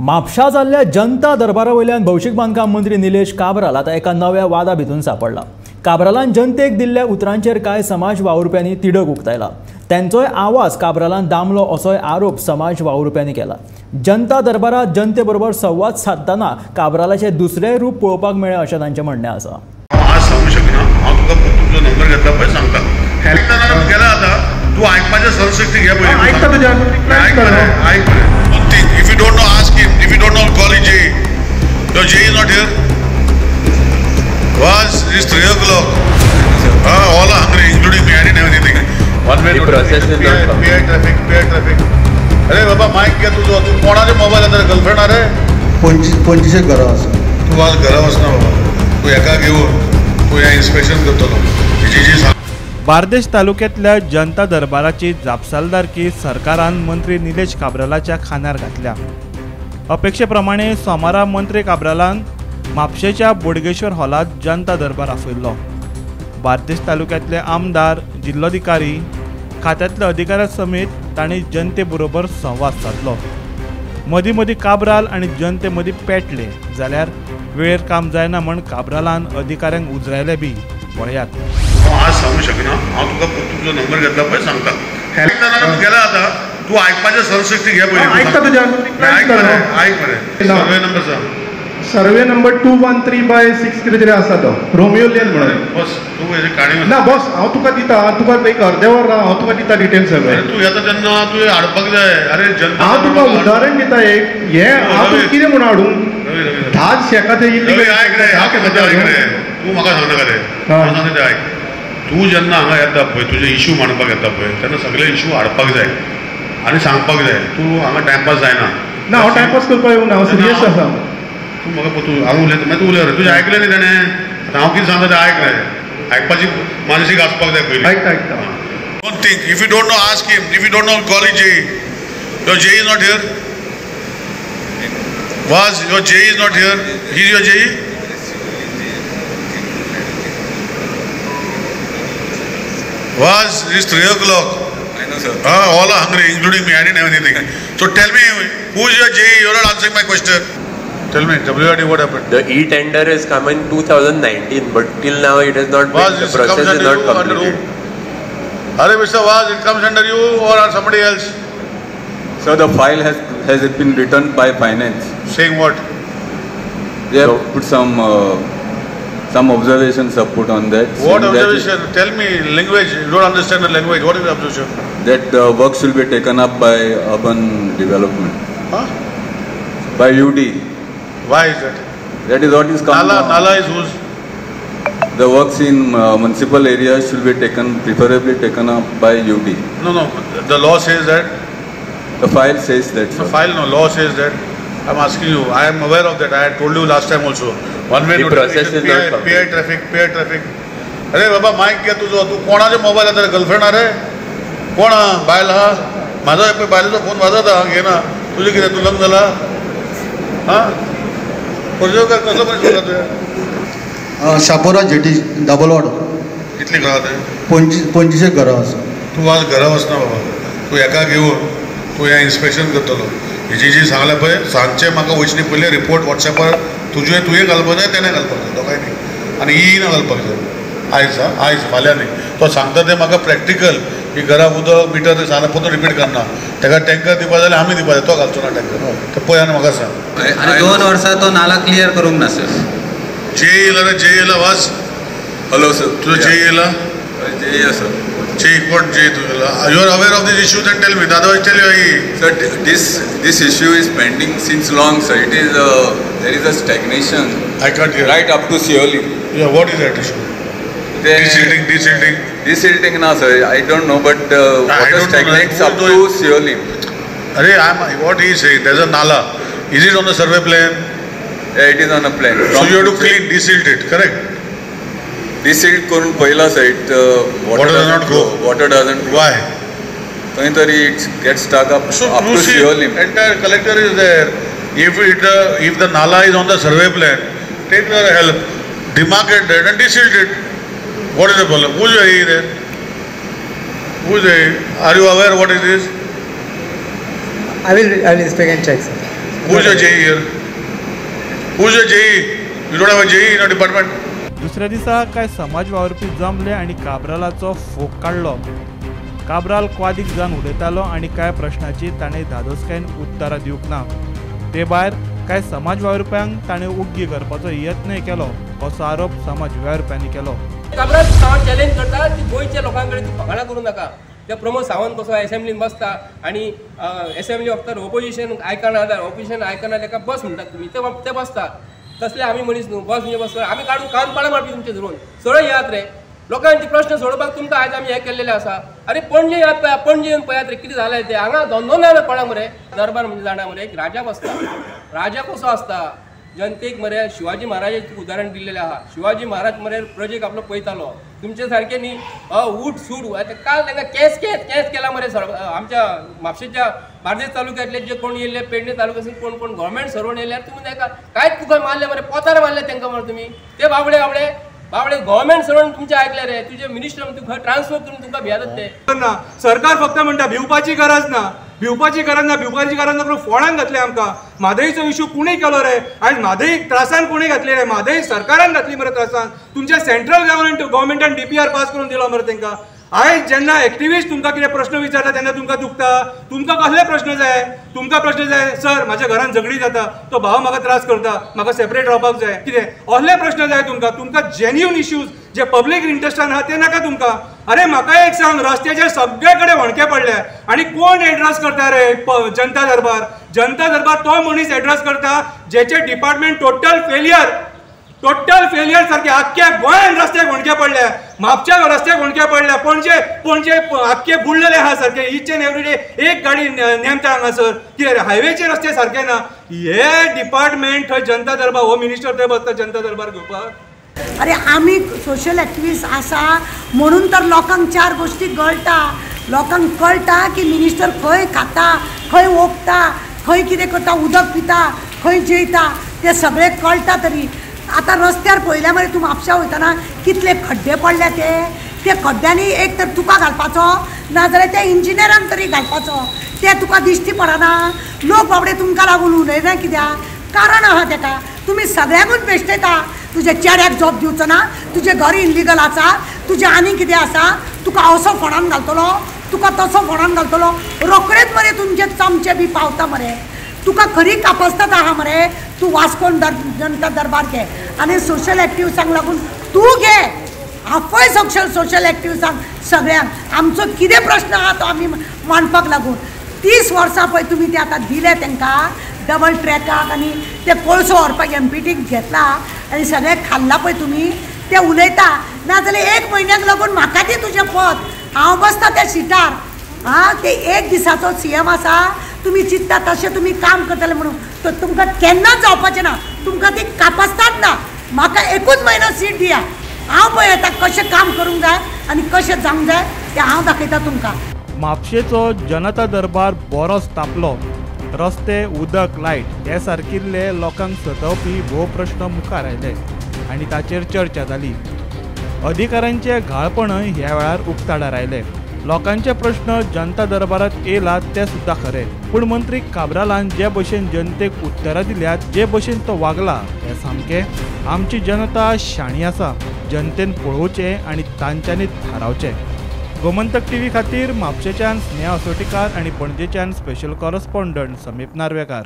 म्हापशा जाल्ल्या जनता दरबारा वयल्यान भौशीक बांदकाम मंत्री निलेश काब्राल आतां एका नव्या वादा भितून सापडला. काब्रालान जनतेक दिल्ल्या उतरांचेर कांय समाज वावुरप्यांनी तिडक उक्तायला. त्यांचोय आवाज काब्रालान दामलो असोय आरोप समाज वावुरप्यांनी केला. जनता दरबारात जनते बरोबर संवाद साधतना काब्रालाचें दुसरें रूप पळोवपाक मेळ्ळें अशें तांचें म्हणणें आसा. आज सांगू शकना हांव तुका तुजो नंबर घेतला पळय सांगता केला आतां तूं आयकपाचें सहनशक्ती घे पळय. आयकता तुज्या आयक मरे. If you don't know, ask him. If you don't know, call J. Your J is not here. Was it's 3 o'clock. All are hungry, including me. I didn't have anything. One way process is not PI traffic, PI traffic. अरे बाबा mic घे तुजो. तूं कोणाचे mobile आसा girlfriend रे? पंचवीस घरा आसा. तूं आज घरा वचना बाबा. तूं हेका घेवन तूं हें इन्स्पेक्शन करतलो. हेजी जी बार्देश तालुक्यांतल्या जनता दरबाराची जापसालदारकी सरकारान मंत्री निलेश काब्रालाच्या खांद्यार घातल्या. अपेक्षेप्रमाणे सोमारा मंत्री काब्रालान म्हापशेच्या बोडगेश्वर हॉलांत जनता दरबार आपयल्लो. बार्देश तालुक्यांतले आमदार, जिल्लोधिकारी, खात्यांतल्या अधिकाऱ्यां समेत तांणी जनते बरोबर संवाद सादलो. मदीं मदीं काब्राल आनी जनते मदीं पेटले जाल्यार वेळेर काम जायना म्हण काब्रालान अधिकाऱ्यांक उजरायले बी. पळयात. आज सांगू शकना हांव तुका तुजो नंबर घेतला पळय सांगता केला आतां तूं आयकपाचें सहनशक्ती घे पळय. आयकता तुज्या आयक मरे. आयक मरे. सर्वे नंबर सांग. सर्वे नंबर 213/6 कितें तरी आसा तो रोमियो लेन म्हणून. बस तूं हेजी काणी ना बस हांव तुका दिता. तुका एक अर्दे वर राव हांव तुका दिता डिटेल सगळें. तूं येता तेन्ना तुवें हाडपाक जाय. अरे जनता हांव तुका उदाहरण दिता एक. हें हांव तुका कितें म्हूण हाडूं 10 शेकां थंय इल्ली. आयक रे आयक रे. तूं म्हाका सांगनाका रे. हांव सांगता तें आयक. तूं जेन्ना हांगा येता पळय तुजे इशू मांडपाक येता पळय तेन्ना सगळे इशू हाडपाक जाय आनी सांगपाक जाय. तूं हांगा टायमपास जायना. ना हांव टायमपास करपाक येवना. हांव सिरियस आसा. तूं म्हाका तूं हांव उलयता मागीर तूं उलय रे. तुजें आयकलें न्ही तेणें. आतां हांव कितें सांगता तें आयक रे. आयकपाची मानसीक आसपाक जाय पयलीं. आयकता आयकता. Don't think. If you don't know, ask him. If you don't know, call J. Your J is not here. Was your J is not here. He is your J. Was it's 3 o'clock. I know, sir. All are hungry, including me. I didn't have anything. So tell me, who is your J? You are not answering my question. Tell me, WRD, what happened? The e-tender has come in 2019, but till now it has not been. The process is not completed. Arey, Mr. Vaz, it comes under you or somebody else? So the file has it been returned by finance. Saying what? They have put some observations have put on that. What observation? That tell me language. You don't understand the language. What is the observation? That the work should be taken up by urban development. Huh? By UD. Why is that? That is what is coming. Nala is whose? The works in municipal areas should be taken, preferably taken up by UD. No, no. The law says that. The file says that. The file, no. Law says that. I am asking you. I am aware of that. I had told you last time also. One way process is not complete. PI traffic, PI traffic. अरे बाबा mic घे तुजो. तूं कोणाचे mobile आसा रे girlfriend रे? कोण आहा बायल आहा? म्हाजो एक बायलेचो फोन वाजता घेना. तुजें कितें तूं लग्न जाला? आं पर्जोकार कसलो मनीस उरला तुवें? शापोरा जेटी दाबोलवाडो. कितलीं घरां थंय? 25 घरां आसा. तूं आज घरा वचना बाबा. तूं हेका घेवन तूं हें इन्स्पेक्शन करतलो. हेजी जी सांगलें पळय सांजचें म्हाका वचनी पयलीं रिपोर्ट वॉट्सॅपार तुजें तुवें घालपाक जाय तेणें घालपाक जाय दोगांयनी आनी ही ना घालपाक जाय. आयज आयज फाल्यां न्ही. तो सांगता तें म्हाका प्रॅक्टिकल की घरा उदक मिटर तें सांगलें परतून रिपीट करना. तेका टँकर दिवपा जाल्यार आमी दिवपा जाय. तो घालचो ना टँकर. तें पळय आनी म्हाका सांग. आनी 2 वर्सां तो नाला क्लियर करूंक ना सर. जे येयला रे? जे येयला वाज. Hello sir. तुजो जे येयला? जे आसा. J what J तुजो? You are aware of this issue then tell me. Otherwise tell you. Sir, this issue is pending since long, sir. It is there is a stagnation. I can't hear. Right up to Siolim. Yeah, what is that issue? Desilting, desilting. Desilting, na sir. I don't know, but water stagnates up to Siolim. Arey, what he is saying? There's a nala. Is it on the survey plan? Yeah, it is on a plan. So you have to clean, desilt it, correct? Desilt करून पहिला side water does not go. Water doesn't. Why? खंय तरी it gets stuck up so up to Siolim. Entire collector is there. If the nala is on the survey plan, take their help, demarcate that and desilt it. What is the problem? Who is your AE there? Who is the AE? Are you aware what it is? I will inspect and check, sir. Who's your JE here? Who's your JE? You don't have a JE in your department. दुसऱ्या दिसा कांय समाज वावुरपी जमले आनी काब्रालाचो फोग काडलो. काब्राल क्वादीक जावन उलयतालो आनी कांय प्रश्नाची ताणें धादोसकायेन उत्तरां दिवंक ना. ते भायर कांय समाज वावुरप्यांक ताणें उग्गी करपाचो यत्नय केलो असो आरोप समाज वावुरप्यांनी केलो. काब्राल हांव चॅलेंज करता की गोंयच्या लोकां कडेन तूं फकाणां करूं नाका. ते प्रमोद सावंत कसो एसेंब्लीन बसता आनी एसेंब्ली वखतार ओपोजिशन आयकना जाल्यार ओपोजिशन आयकना ताका बस म्हणटात तुमी, ते बसता. तसले आमी मनीस न्हू, बस म्हणजे बस आमी काडून कान पाडां मारपी तुमचे धरून सरळ येयात रे. लोकांचे प्रश्न सोडोवपाक तुमकां आयज आमी हें केल्लेलें आसा. अरे पणजे येयात पळया, पणजे येवन पळयात रे कितें जालें तें. हांगा धंदो ना कोणा मरे. दरबार म्हणजे जाणा मरे एक राजा बसता. राजा कसो आसता जनतेक मरे शिवाजी महाराजाचें उदाहरण दिल्लेलें आहा. शिवाजी महाराज मरे प्रजेक आपलो पळयतालो. तुमचे सारके न्ही उठ सूट आतां काल तांकां केस केस केस केला मरे. आमच्या म्हापशेच्या बार्देस तालुक्यांतले जे कोण येयल्ले, पेडणे तालुक्यासून कोण कोण गव्हर्मेंट सर्वंट येयल्यार तुमी तांकां कांयच तुका मारले मरे, पोतार मारले तांकां मरे तुमी. ते बाबडे बाबडे बाबडे गव्हर्मेंट सर्वंट तुमचे आयकले रे. तुजे मिनिस्टर तुका ट्रान्सफर करून तुमकां भियेतात ते. ना सरकार फक्त म्हणटा भिवपाची गरज ना, भिवपाची गरज ना, भिवपाची गरज ना करून फोंडान घातले आमकां. म्हादईचो इशू कोणी केलो रे? आयज म्हादई त्रासान कोणी घातले रे? म्हादई सरकारान घातली मरे त्रासान. तुमच्या सेंट्रल गव्हर्मेंटान DPR पास करून दिलो मरे तांकां. आयज जेन्ना एक्टिविस्ट तुमकां कितें प्रश्न विचारता तेन्ना तुमकां दुखता. तुमकां कसले प्रश्न जाय? तुमकां प्रश्न जाय सर म्हाज्या घरान झगडी जाता, तो भाव म्हाका त्रास करता, म्हाका सेपरेट रावपाक जाय, कितें असले प्रश्न जाय तुमकां. तुमकां जेन्युन इश्यूज जे पब्लीक इंट्रस्टान आहा ते नाका तुमकां. अरे म्हाका एक सांग, रस्त्याचेर सगळे कडेन होणके पडले आनी कोण एड्रेस करता रे? जनता दरबार. जनता दरबार तो मनीस एड्रेस करता जेचे department total failure, total failure सारखे. आख्ख्या गोंयान रस्त्याक होणके पडले, म्हापच्या रस्त्याक होणके पडले, पणजे पणजे आख्खे बुडलेले आहा सारखे. इच एंड एवरी डे एक गाडी नेमता हांगासर. कितें हायवेचे रस्ते सारके ना. हे डिपार्टमेंट थंय जनता दरबार, हो मिनिस्टर थंय बसता जनता दरबार घेवपाक. अरे आमी सोशल एक्टिविस्ट आसा म्हणून तर लोकांक चार गोश्टी कळटा. लोकांक कळटा की मिनिस्टर खंय खाता, खंय ओंकता, खंय कितें करता, उदक पिता, खंय जेयता, तें सगळें कळटा. तरी आतां रस्त्यार पळयल्या मरे तूं म्हापशा वयतना कितले खड्डे पडल्या ते. ते खड्ड्यांनी एक तर तुका घालपाचो नाजाल्यार त्या इंजिनियरांक तरी घालपाचो. ते तुका दिश्टी पडना. लोक बाबडे तुमकां लागून उलयना कित्याक कारण आहा तेका. तुमी सगळ्यांकूच बेश्टयता. तुज्या चेड्याक जॉब दिवचो ना, तुजें घर इल्लिगल आसा, तुजें आनी कितें आसा, तुका असो फोंडान घालतलो, तुका तसो फोंडान घालतलो. रोखडेच मरे तुमचे चमचे बी पावता मरे. तुका खरी कापस्तात आहा मरे. तूं वास्कोन जनता दरबार घे आनी सोशल एक्टिविस्टांक लागून तूं घे. आपय सोशल एक्टिविस्टांक सगळ्यांक आमचो कितें प्रश्न आहा तो आमी मांडपाक लागून 30 वर्सां पळय तुमी ते आतां दिले तांकां डबल ट्रॅकाक आनी ते कोळसो व्हरपाक MPTक घेतला आनी सगळें खाल्लां पळय तुमी. ते उलयता नाजाल्यार एक म्हयन्याक लागून म्हाका दी तुजें पद, हांव बसता त्या सिटार. आं ते एक दिसाचो CM आसा, तुमी चिंत्ता तशें तुमी काम करतले म्हणून तर तुमकां केन्नाच जावपाचें ना. तुमकां ती कापस्तात ना. म्हाका एकूच म्हयनो सीट दिया, हांव पळय आतां कशें काम करूंक जाय आनी कशें जावंक जाय तें हांव दाखयता तुमकां. म्हापशेचो जनता दरबार बरोच तापलो. रस्ते, उदक, लायट हे सारकिल्ले लोकांक सतावपी भोव प्रश्न मुखार आयले आनी ताचेर चर्चा जाली. अधिकाऱ्यांचे घाळपणय ह्या वेळार उक्ताडार आयले. लोकांचे प्रश्न जनता दरबारात येयला ते सुद्दां खरें, पूण मंत्री काब्रालान जे भशेन जनतेक उत्तरां दिल्यात, जे भशेन तो वागला हें सामकें. आमची जनता शाणी आसा, जनतेन पळोवचें आनी तांच्यांनी थारावचें. गोमंतक टीव्ही खातीर म्हापशेच्यान स्नेहा असोटीकार आनी पणजेच्यान स्पेशल कॉरस्पॉन्डंट समीप नार्वेकार.